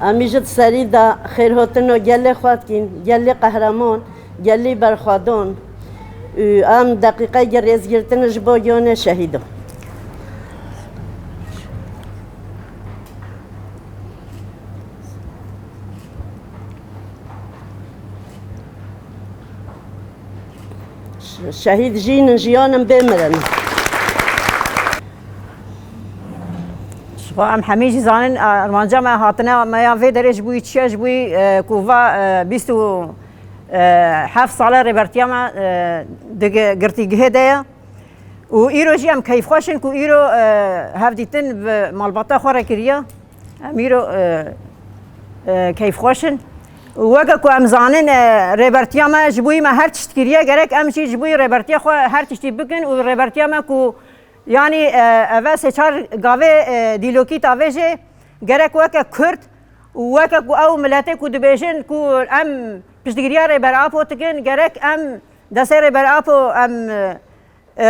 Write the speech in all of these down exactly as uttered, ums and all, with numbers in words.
Em î ji serî de xêrhotino gelê xwe dikîn, gelê qehreman, gelî berxwedon. Û em deqîqeyê rêzgirtin ji bo yonê şehîdo. Şehîd jîn in, jiyan in, bê mirin. Ji xwe em hemî jî zanin, armanca me hatine me ya vê derê ji bo wî çi ye, ji bo wî, e, ku va, e, bîst û heft sale rêbertiya me, e, di gi-, girtîgihê de ye. Û îro jî em keyfxweş in ku îro, e, hevdîtin bi malbata xwe re kiriye. Em îro, e, e, keyfxweş in. Û weke ku em zanin, e, rêbertiya me ji bo wî me her tişt kiriye, gerek em jî ji bo wî rêbertiya xwe her tiştî bikin û rêbertiya me ku, yanî, e, ev e sê çar gavê, e, dîlokî tavê jê gerek weke Kurd û weke ku ew miletê ku dibêjin ku em piştgiriya Rêber Apo dikin, gerek em destê Rêber Apo em, e, e,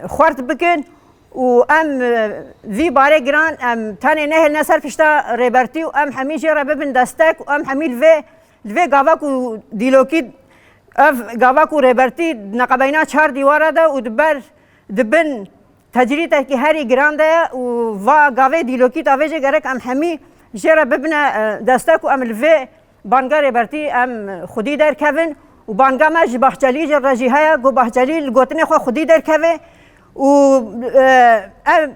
xwert bikin û em, e, vî barê giran em tenê nehêlne ser pişta Rêbertî û em hemî jê re bibin destek û em hemî li vê, li vê gava ku dîlokî, ev gava ku Rêbertî di neqebeyna çar dîwara de û di ber, di bin tecrîdekî herî giran de ye û va gavê dîlokî tavê jê gerek em hemî jê re bibine, e, destek û em li vê banga Rêbertî em xwedî derkevin û banga me ji Bahçelî jî re jî heye ku Bahçelî li gotinê xwe xwedî derkeve û, e, ev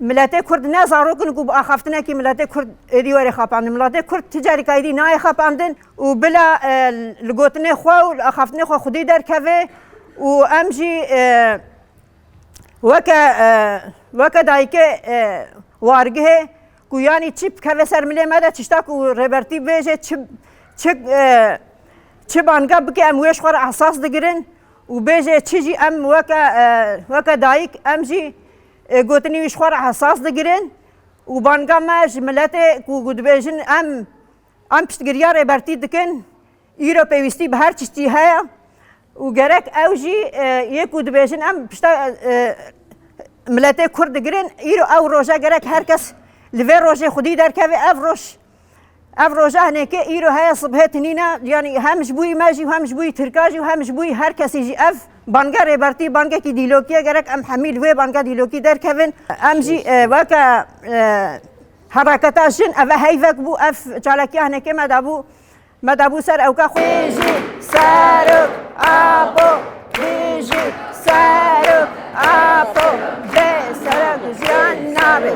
miletê Kurd ne zarok in ku bi axaftinekî miletê Kurd êdî were xapandin. Miletê Kurd ti carîka êdî nayê xapandin û bila, e, li gotinê xwe û li axaftinê xwe xwedî derkeve û em jî, e, weke, e, weke dayikê, e, wargihê ku yanî çi bikeve ser milê me de, tişta ku Rêbertî bêje, çi, çi, e, çi banga bike, em wê ji xwe re ehsas digirin û bêje çi jî em weke, e, weke dayik em jî, e, gotinî wî ji xwe re ehsas digirin û banga me ji miletê ku, ku dibêjin em, em piştgiriya Rêbertî dikin, îro pêwîstî bi her tiştî heye û gerek ew jî, e, yê ku dibêjin em pişta, e, miletê Kurd digirin, îro ew roje gerek her kes li vê rojê xwedî derkeve. Ev roj, ev roja hinekê îro heye, sibhê tinîne, yanî hem ji bo wî me jî û hem ji bo wî Tirka jî û hem ji bo wî her kesî jî ev banga Rêbertî bangekî dîlokî ye, gerek em hemî li wê banga dîlokî derkevin. Em jî, e, weke, e, hereketa jin, ev e heyvek bû, ev çalakiya hinekê me dabû, me dabû ser ewka xwe. Bijî Serok Apo, bijî Serok Apo, bê Serok jiyan nabe.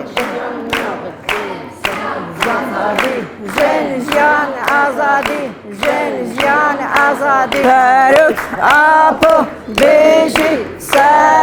Azadî, jin jiyan azadî, jin jiyan azadî. Serok Apo, bijî Serok